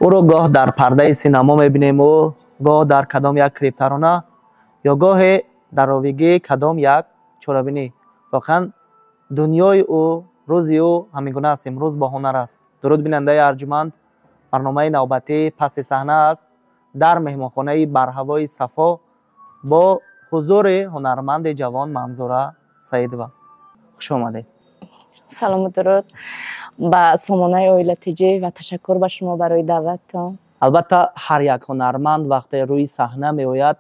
Ӯро гоҳ дар пардаи синамо мебинему, гоҳ дар кадом як клиптарона ё гоҳе дар ровигии кадом як чорабинӣ. Воқеан, дунёи ӯ, рӯзи ӯ ҳамин гуна аст, имрӯз бо ҳунар аст. Дуруд, бинандаи арҷманд! Барномаи навбатии «Паси саҳна» аст дар меҳмонхонаи барҳавои «Сафо» бо ҳузури ҳунарманди ҷавон Манзура Саидова. Хуш омадед! Салому дуруд ба сомонаи «Оила ТЖ» ва ташаккур ба шумо барои даъваттон. Албатта, ҳар як ҳунарманд вақте рӯи саҳна меояд,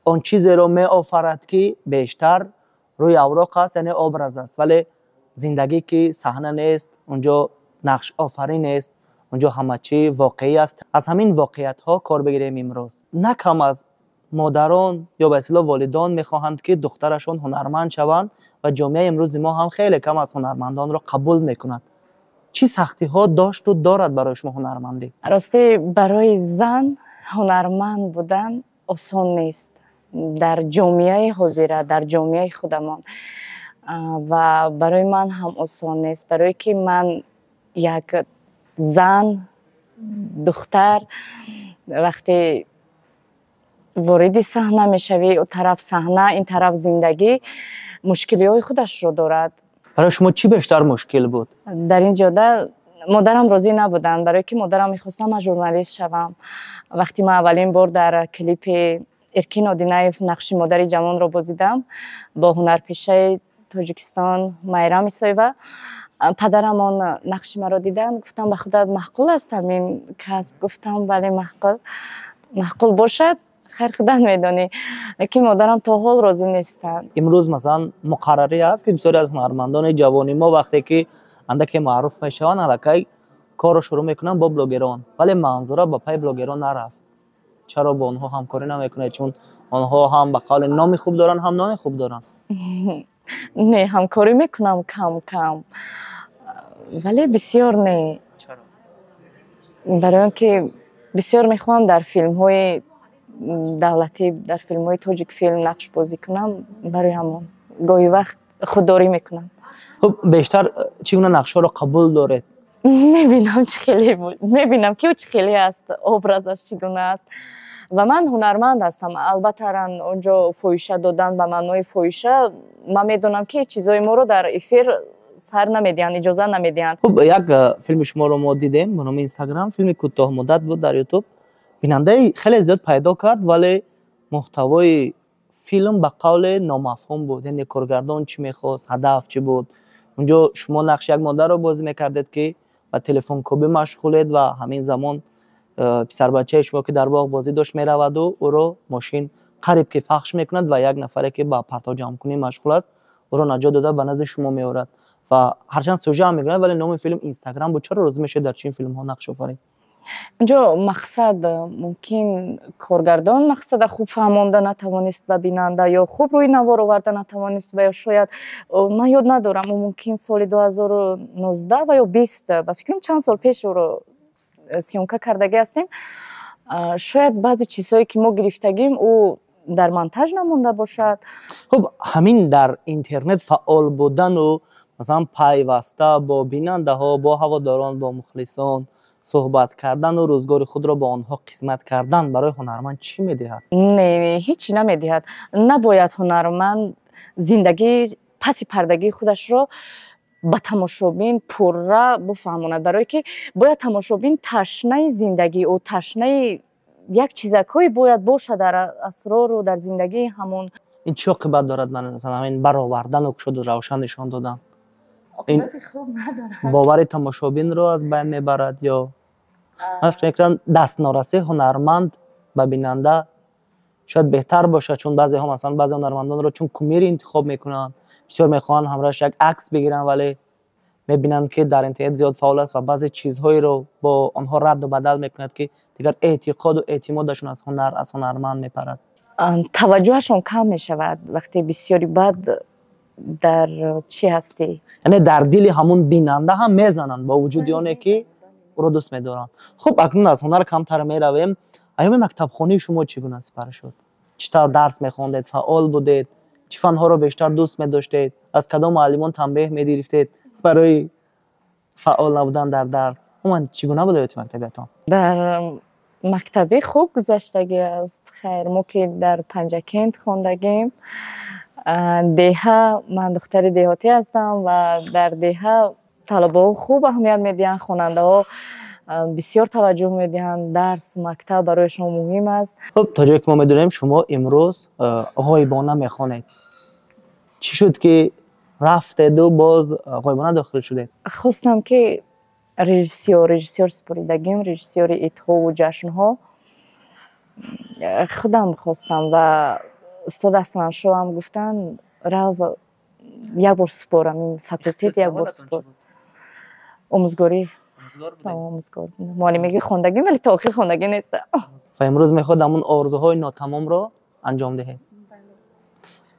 он чизеро меофарад, ки бештар рӯи авроқ аст, яъне образ аст. Вале зиндагӣ ки саҳна нест, унҷо нақшофарӣ нест, унҷо ҳама чӣ воқеӣ аст. Аз ҳамин воқеиятҳо кор бигирем. Имрӯз на кам аз модарон ё ба истилоҳ волидон мехоҳанд, ки духтарашон ҳунарманд шаванд ва ҷомеаи имрӯзи мо ҳам хеле кам аз ҳунармандонро қабул мекунад. Чӣ сахтиҳо дошту дорад барои шумо ҳунармандӣ? Ростӣ, барои зан ҳунарманд будан осон нест дар ҷомеаи ҳозира, дар ҷомеаи худамон. Ва барои ман ҳам осон нест, барое ки ман як зан, духтар, вақте вориди саҳна мешавӣ, ӯ тараф саҳна, ин тараф зиндагӣ мушкилиҳои худашро дорад. Барои шумо чӣ бештар мушкил буд? Дар ин ҷода модарам розӣ набуданд, барое ки модарам мехостам ман журналист шавам. Вақте ман аввалин бор дар клипи Эркин Одинаев нақши модари ҷавонро бозидам бо ҳунарпешаи Тоҷикистон Майрам Исоева, падарам он нақши маро диданд, гуфтам: «Ба худат маъқул аст ҳамин касб?» Гуфтам: «Бале, маъқул». Маъқул бошад, хайр, худат медонӣ, лекин модарам то ҳол розӣ нестанд. Имрӯз, масалан, муқаррарӣ аст, ки бисёре аз ҳунармандони ҷавони мо вақте ки андаке маъруф мешаванд, аллакай корро шурӯъ мекунанд бо блогерон, вале Манзура ба пайи блогерон нарафт. Чаро бо онҳо ҳамкорӣ намекунед, чун онҳо ҳам ба қавли номи хуб доранд, ҳам нони хуб доранд? Не, ҳамкорӣ мекунам кам кам, вале бисёр не, барои он ки бисёр мехоҳам дар филмҳои давлатӣ, дар филмҳои «Тоҷикфилм» нақш бозӣ кунам. Барои ҳамон гоҳи вақт худдорӣ мекунам. Хуб, бештар чӣ гуна нақшҳоро қабул доред? Мебинам, чӣ хеле, мебинам, ки ӯ чӣ хеле аст, образаш чӣ гуна аст. Ва ман ҳунарманд ҳастам, албатта. Он ҷо фоҳиша додан ба маънои фоҳиша, ман медонам, ки чизҳои моро дар эфир сар намедиҳанд, иҷоза намедиҳанд. Хуб, як филми шуморо мо дидем ба номи «Инстаграм». Филми кӯтоҳмуддат буд, дар Ютуб бинандаи хеле зиёд пайдо кард, вале муҳтавои филм ба қавле номафҳум буд, яъне коргардон чӣ мехост, ҳадаф чӣ буд? Унҷо шумо нақши як модарро бозӣ мекардед, ки ба телефонкобӣ машғулед ва ҳамин замон писарбачаи шумо, ки дар боғ бозӣ дошт, мераваду ӯро мошин қариб ки пахш мекунад ва як нафаре, ки ба партовҷамъкунӣ машғул аст, ӯро наҷот дода, ба назди шумо меорад. Ва ҳарчанд сюжа ҳам мегӯяд, вале номи филм «Инстаграм» буд. Чаро розӣ мешавед дар чунин филмҳо нақш офаред? Инҷо мақсад, мумкин, коргардон мақсада хуб фаҳмонда натавонист ба бинанда ё хуб рӯи навор оварда натавонист ва ё шояд, ман ёд надорам, ӯ мумкин соли 2019 ва ё 20, ба фикрам, чанд сол пеш ӯро съёмка кардагӣ ҳастем. Шояд баъзе чизҳое, ки мо гирифтагим, ӯ дар монтаж намонда бошад. Хуб, ҳамин дар интернет фаъол будану, масалан, пайваста бо бинандаҳо, бо ҳаводорон, бо мухлисон суҳбат кардану рӯзгори худро бо онҳо қисмат кардан барои ҳунарманд чӣ медиҳад? Не, ҳеҷ намедиҳад. Набояд ҳунарманд зиндагии паси пардагии худашро ба тамошобин пурра буфаҳмонад, барое ки бояд тамошобин ташнаи зиндагии ӯ, ташнаи як чизакҳое бояд бошад дар асрору дар зиндагии ҳамон. Ин чӣ оқибат дорад, масалан, ҳамин баровардану кушоду равшан нишон додан? Оқибати хуб надорад. Бовари тамошобинро аз байн мебарад ё ман фикр мекунам, дастнорасии ҳунарманд ба бинанда шояд беҳтар бошад, чун баъзеҳо, масалан, баъзе ҳунармандонро чун кумир интихоб мекунанд, бисёр мехоҳанд ҳамроҳаш як акс бигиранд, вале мебинанд, ки дар интернет зиёд фаъол аст ва баъзе чизҳоеро бо онҳо радду бадал мекунад, ки дигар эътиқоду эътимодашон аз ҳунар, аз ҳунарманд мепарад. Таваҷҷӯҳашон кам мешавад, вақте бисёри бад дар чӣ ҳастӣ. Яъне дар дили ҳамун бинанда ҳам мезананд, бо вуҷуди оне ки ӯро дӯст медоранд. Хуб, акнун аз ҳунар камтар меравем. Айёми мактабхонии шумо чӣ гуна сипарӣ шуд? Чӣ тавр дарс мехондед, фаъол будед, чӣ фанҳоро бештар дӯст медоштед, аз кадом муаллимон танбеҳ мегирифтед барои фаъол набудан дар дарс? Умуман, чӣ гуна буд ҳаёти мактабиятон? Дар мактабӣ хуб гузаштагӣ аст. Хайр, мо ки дар Панҷакент хондагим, деҳа, ман духтари деҳотӣ ҳастам ва дар деҳа талабаҳо хуб аҳамият медиҳанд, хонандаҳо бисёр таваҷҷӯҳ медиҳанд, дарс, мактаб барояшон муҳим аст. Хуб, то ҷое ки мо медонем, шумо имрӯз ғоибона мехонед. Чӣ шуд, ки рафтеду боз ғоибона дохил шудед? Хостам, ки режиссёр супоридагим, режиссёри идҳову ҷашнҳо худам хостам ва устод Асланшоҳам гуфтанд: рав, як бор супорам ин факултет, як бор супор. Омӯзгорӣ, омӯзгор, муаллимагӣ хондагим, вале то охир хондагӣ нестам. Ва имрӯз мехоҳед ҳамон орзуҳои нотамомро анҷом диҳед.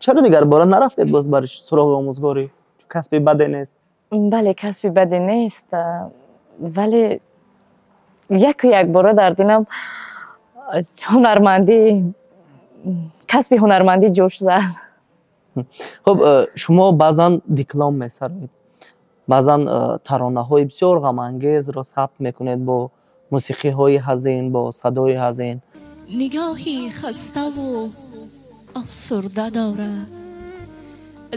Чаро дигар бора нарафтед боз бар суроғи омӯзгорӣ? Касби баде нест. Бале, касби баде нест, вале яку якбора дар дилам ҳунармандӣ, касби ҳунармандӣ ҷӯш зад. Хуб, шумо баъзан диклом месароед, баъзан таронаҳои бисёр ғамангезро сабт мекунед бо мусиқиҳои ҳазин, бо садои ҳазин. Нигоҳи хаставу афсурда дорад,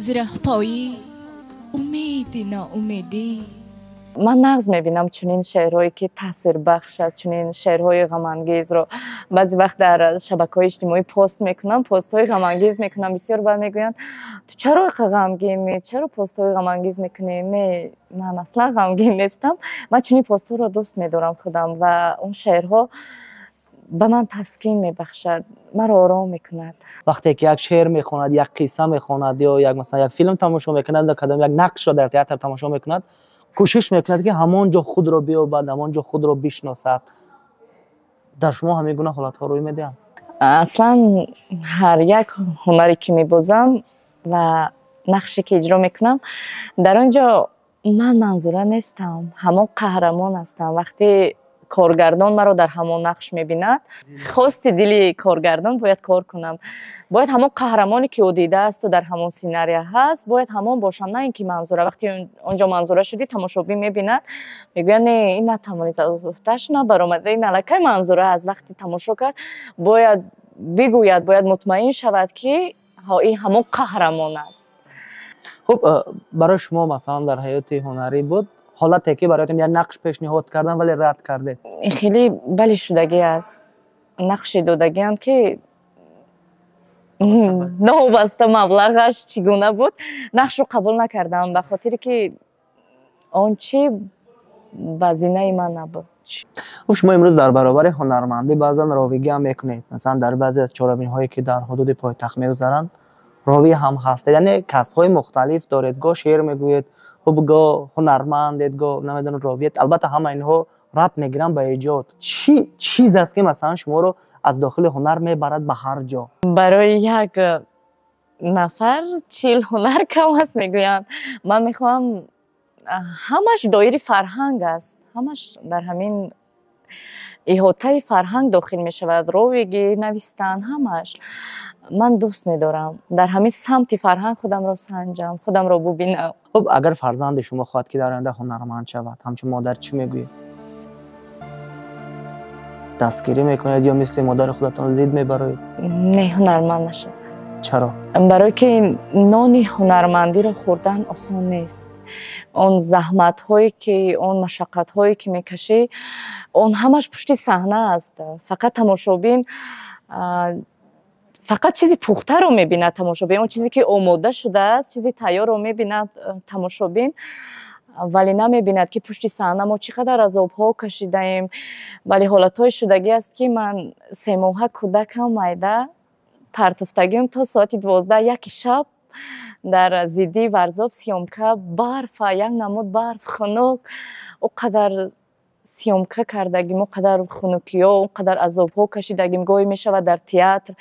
зираҳпоӣ умеди ноумедӣ. Ман нағз мебинам чунин шеърҳое, ки таъсирбахш аст, чунин шеърҳои ғамангезро. Баъзе вақт дар шабакаҳои иҷтимоӣ пост мекунам, постҳои ғамангез мекунам бисёр, баъд мегӯянд: ту чаро иқа ғамгинӣ, чаро постҳои ғамангез мекунӣ? Не, ман аслан ғамгин нестам, ман чунин постҳоро дӯст медорам худам ва он шеърҳо ба ман таскин мебахшад, маро ором мекунад. Вақте ки як шеър мехонад, як қисса мехонад ё як, масалан, як филм тамошо мекунад ё кадом як нақшро дар театр тамошо мекунад, кӯшиш мекунад, ки ҳамон ҷо худро биёбад, ҳамон ҷо худро бишносад. Дар шумо ҳамин гуна ҳолатҳо рӯй медиҳанд? Аслан ҳар як ҳунаре, ки мебозам ва нақше, ки иҷро мекунам, дар он ҷо ман Манзура нестам, ҳамон қаҳрамон ҳастам. Вақте коргардон маро дар ҳамон нақш мебинад, хости дили коргардон бояд кор кунам. Бояд ҳамон қаҳрамоне, ки ӯ дидаасту дар ҳамон сценария ҳаст, бояд ҳамон бошам, на ин ки Манзура. Вақте он ҷо Манзура шудӣ, тамошобин мебинад, мегӯяд: не, ин натавонист, уҳдаш набаромада, ин аллакай Манзура аст. Вақте тамошо кард, бояд бигӯяд, бояд мутмаин шавад, ки ин ҳамон қаҳрамон аст. Хуб, барои шумо, масалан, дар ҳаёти ҳунарӣ буд ҳолате, ки бароятон як нақш пешниҳод кардан, вале рад кардед? Хеле бале, шудагӣ аст. Нақше додагианд, ки новобаста маблағаш чӣ гуна буд, нақшро қабул накардам, ба хотире ки он чӣ ба зинаи ман набуд. Хуб, шумо имрӯз дар баробари ҳунармандӣ баъзан ровигӣ ҳам мекунед. Масалан, дар баъзе аз чорабиниҳое, ки дар ҳудуди пойтахт мегузаранд, ровӣ ҳам ҳастед. Яъне касбҳои мухталиф доред: гоҳ шеър мегӯед, хуб, гоҳ ҳунармандед, гоҳ, намедонам, ровиед. Албатта, ҳама инҳо рабт мегиранд ба эҷод. Чӣ чиз аст, ки, масалан, шуморо аз дохили ҳунар мебарад ба ҳар ҷо? Барои як нафар 40 ҳунар кам аст, мегӯянд. Ман мехоҳам, ҳамаш доири фарҳанг аст, ҳамаш дар ҳамин иҳотаи фарҳанг дохил мешавад: ровигӣ, навистан, ҳамаш. Ман дӯст медорам дар ҳамин самти фарҳанг худамро санҷам, худамро бубинам. Хуб, агар фарзанди шумо хоҳад, ки дар оянда ҳунарманд шавад, ҳамчун модар чӣ мегӯед? Дастгирӣ мекунед ё мисли модари худатон зид мебароед? Не, ҳунарманд нашавад. Чаро? Барое ки нони ҳунармандиро хӯрдан осон нест. Он заҳматҳое, ки он машаққатҳое, ки мекашӣ, он ҳамаш пушти саҳна аст. Фақат тамошобин фақат чизи пухтаро мебинад. Тамошобин он чизе, ки омода шудааст, чизи тайёрро мебинад тамошобин, вале намебинад, ки пушти саҳна мо чӣ қадар азобҳо кашидаем. Вале ҳолатҳои шудагӣ аст, ки ман 3 моҳа кӯдакам майда партофтагиам, то соати 12, 1 шаб дар зиддии Варзоб съёмка, барфа, як намуд барф, хунук, о қадар съёмка кардагим, о қадар хунукиҳо, он қадар азобҳо кашидагим. Гоҳе мешавад, дар театр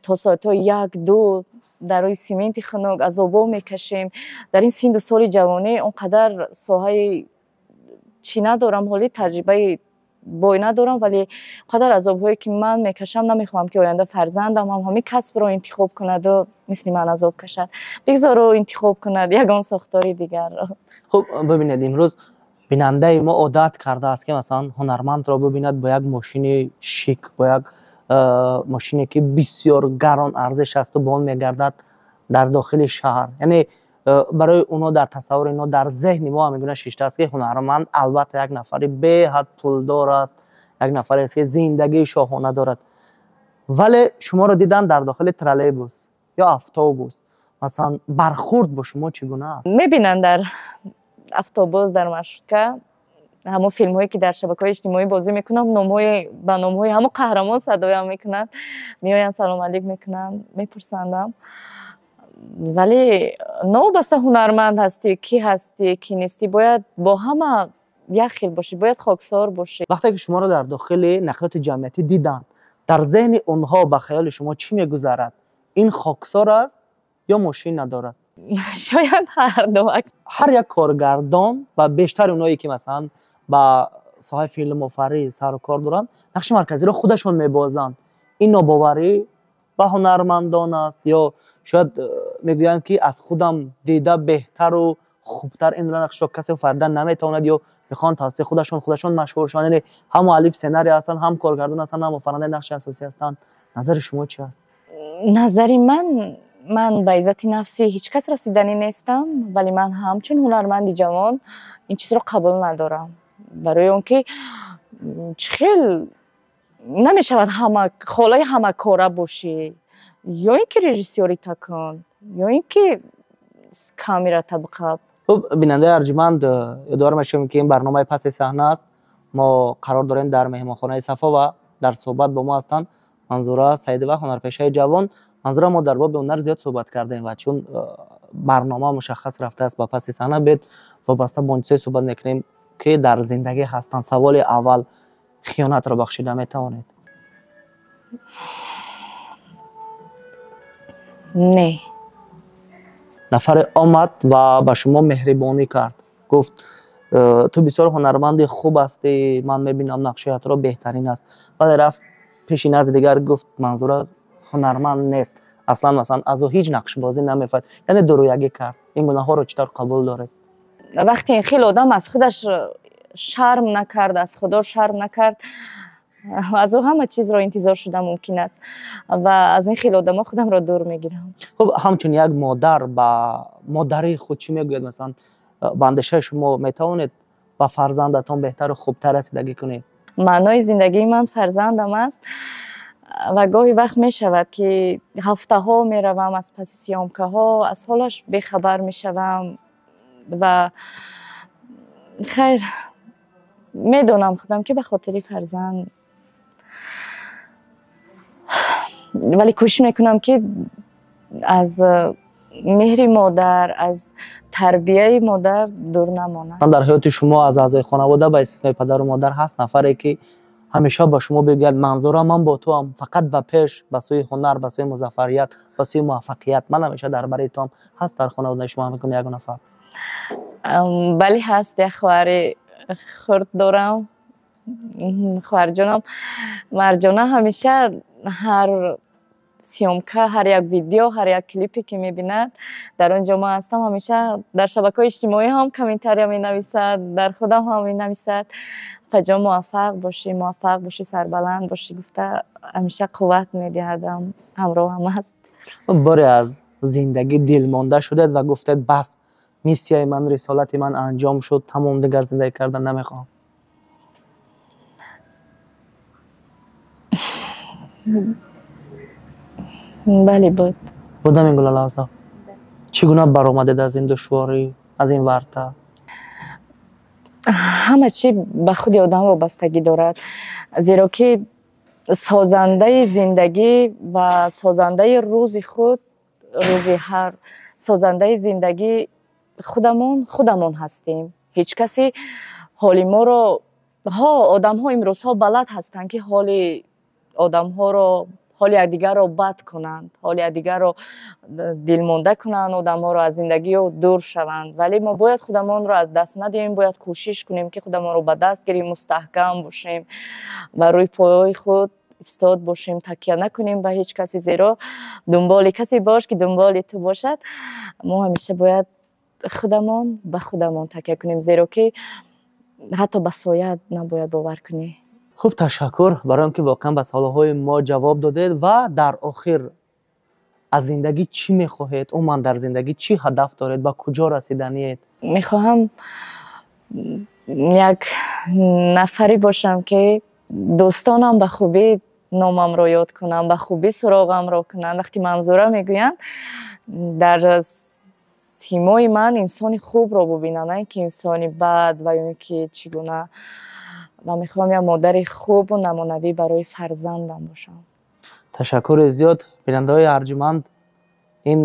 то соатҳои 1, 2 дар рӯи сименти хунук азобҳо мекашем. Дар ин синну соли ҷавонӣ он қадар соҳаи чӣ надорам, ҳоли таҷрибаи бой надорам, вале қадар азобҳое, ки ман мекашам, намехоҳам, ки оянда фарзандам ҳам ҳамин касбро интихоб кунаду мисли ман азоб кашад. Бигзор ӯ интихоб кунад ягон сохтори дигарро. Хуб, бибинед, имрӯз Бинандаи мо одат кардааст, ки масалан ҳунармандро бибинад бо як мошини шик, бо як мошине, ки бисёр гарон арзиш асту бо он мегардад дар дохили шаҳр. Яъне барои онҳо дар тасаввури инҳо, дар зеҳни мо ҳамин шиштааст, ки ҳунарманд албатта як нафари беҳад пулдор аст, як нафарест, ки зиндагии шоҳона дорад. Вале шуморо дидан дар дохили троллейбус ё автобус, масалан, бархурд бо шумо чӣ гуна аст? Мебинанд дар автобус, дар маршрутка ҳамон филмҳое, ки дар шабакаҳои иҷтимоӣ бозӣ мекунам, номҳои ба номҳои ҳамон қаҳрамон садоям мекунанд, меоянд, салом алейк мекунанд, мепурсандам. Вале новобаста ҳунарманд ҳастӣ, кӣ ҳастӣ, кӣ нестӣ, бояд бо ҳама як хел бошӣ, бояд хоксор бошӣ. Вақте ки шуморо дар дохили нақлиёти ҷамъиятӣ диданд, дар зеҳни онҳо, ба хаёли шумо чӣ мегузарад? Ин хоксор аст ё мошин надорад? Шояд ҳар ду. Ҳар як коргардон ва бештари оное, ки масалан ба соҳаи филмофарӣ сару кор доранд, нақши марказиро худашон мебозанд. Ин нобоварӣ ба ҳунармандон аст ё шояд мегӯянд, ки аз худам дида беҳтару хубтар инро нақшро касе офаридан наметавонад, ё мехоҳанд тавассути худашон машҳур шаванд? Яъне ҳам муаллиф сценарий ҳастанд, ҳам коргардон ҳастанд, ҳам офарандаи нақши асосӣ ҳастанд. Назари шумо чи аст? Назари ман, ман ба иззати нафси ҳеҷ кас расиданӣ нестам, вале ман ҳамчун ҳунарманди ҷавон ин чизро қабул надорам, барои он ки чӣ хел намешавад ҳама холаи ҳамакора бошӣ, ё ин ки режиссёри такун, ё ин ки камера табқаб. Хуб, бинандаи арҷманд, ёдовар мешавем, ки ин барномаи паси саҳна аст. Мо қарор дорем дар меҳмонхонаи Сафо ва дар суҳбат бо мо ҳастанд Манзура Саидова, ҳунарпешаи ҷавон. Манзура, мо дар боби ҳунар зиёд суҳбат кардем ва чун барнома мушаххас рафтааст ба паси саҳна, бед вобаста бо он чизе суҳбат мекунем, ки дар зиндагӣ ҳастанд. Саволи аввал: хиёнатро бахшида метавонед? Не. Нафаре омад ва ба шумо меҳрибонӣ кард, гуфт: «Ту бисёр ҳунарманди хуб ҳастӣ, ман мебинам, нақшиятро беҳтарин аст». Вале рафт пеши назди дигар, гуфт: «Манзура ҳунарманд нест аслан, масалан, аз ӯ ҳеҷ нақшбозӣ намефаҳмад». Яъне дурӯягӣ кард. Ин гунаҳоро чӣ тавр қабул доред? Вақте ин хел одам аз худаш шарм накард, аз Худо шарм накард, аз ӯ ҳама чизро интизор шуда мумкин аст ва аз ин хел одамо худамро дур мегирам. Хуб, ҳамчун як модар ба модари худ чӣ мегӯяд? Масалан, ба андешаи шумо метавонед ба фарзандатон беҳтару хубтар расидагӣ кунед? Маънои зиндагии ман фарзандам аст ва гоҳе вақт мешавад, ки ҳафтаҳо меравам аз паси съёмкаҳо, аз ҳолаш бехабар мешавам ва хайр, медонам худам, ки ба хотири фарзанд, вале кӯшиш мекунам, ки аз меҳри модар, аз тарбияи модар дур намонад. Дар ҳаёти шумо аз аъзои хонавода ба истиснои падару модар ҳаст нафаре, ки ҳамеша ба шумо бигӯяд: «Манзура, ман бо туам, фақат ба пеш, ба сӯи ҳунар, ба сӯи музаффарият, ба сӯи муваффақият, ман ҳамеша дар бари туам»? Ҳаст дар хонаводаи шумо ҳамин гуна ягон нафар? Бале, ҳаст. Як хоҳари хурд дорам, хоҳарҷонам Марҷона. Ҳамеша ҳар съёмка, ҳар як видео, ҳар як клипе, ки мебинад, дар он ҷо ман ҳастам, ҳамеша дар шабакаҳои иҷтимоӣ ҳам комментария менависад, дар худам ҳам менависад: «Апаҷон, муваффақ бошӣ, муваффақ бошӣ, сарбаланд бошӣ», гуфта ҳамеша қувват медиҳадам, ҳамроҳам аст. Боре аз зиндагӣ дилмонда шудед ва гуфтед: «Бас, миссияи ман, рисолати ман анҷом шуд, тамом, дигар зиндагӣ кардан намехоҳам»? Бале, буд. Будам ин гуна лаҳза? Чӣ гуна баромадед аз ин душворӣ, аз ин варта? Ҳама чӣ ба худи одам вобастагӣ дорад, зеро ки созандаи зиндагӣ ва созандаи рӯзи худ, рӯзи ҳар созандаи зиндагӣ худамон ҳастем. Ҳеҷ касе ҳоли моро, ҳо, одамҳо имрӯзҳо балад ҳастанд, ки ҳоли одамҳоро, ҳоли якдигарро бад кунанд, ҳоли якдигарро дилмонда кунанд, одамҳоро аз зиндагиё дур шаванд. Вале мо бояд худамонро аз даст надиҳем, бояд кӯшиш кунем, ки худамонро ба даст гирем, мустаҳкам бошем ва рӯи пойҳои худ истод бошем, такя накунем ба ҳеҷ касе, зеро дунболи касе бош, ки дунболи ту бошад. Мо ҳамеша бояд худамон ба худамон такя кунем, зеро ки Ҳатто ба сояат набояд бовар кунӣ. Хуб, ташаккур барои он ки воқеан ба саволҳои мо ҷавоб додед. Ва дар охир, аз зиндагӣ чӣ мехоҳед? Умуман, дар зиндагӣ чӣ ҳадаф доред, ба куҷо расиданиед? Мехоҳам як нафаре бошам, ки дӯстонам ба хубӣ номамро ёд кунанд, ба хубӣ суроғамро кунанд. Вақте Манзура мегӯянд, дар симои ман инсони хубро бубинанд, на ин ки инсони бад ва ё ин ки чӣ гуна. Ва мехоҳам як модари хубу намунавӣ барои фарзандам бошам. Ташаккури зиёд. Бинандаҳои арҷманд, ин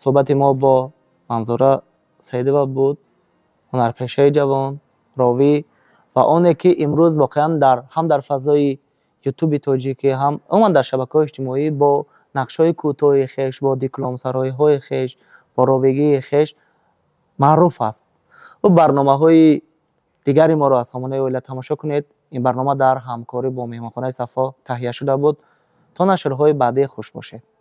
суҳбати мо бо Манзура Саидова буд, ҳунарпешаи ҷавон, ровӣ ва оне ки имрӯз воқеан ҳам дар фазои Ютуби тоҷикӣ, ҳам умуман дар шабакаҳои иҷтимоӣ бо нақшҳои кӯтоҳи хеш, бо дипломсароиҳои хеш, бо ровигии хеш маъруф аст. Ӯ барномаҳои дигари моро аз сомонаи Оила тамошо кунед. Ин барнома дар ҳамкорӣ бо меҳмонхонаи Сафо таҳия шуда буд. То нашрҳои баъдӣ, хуш бошед.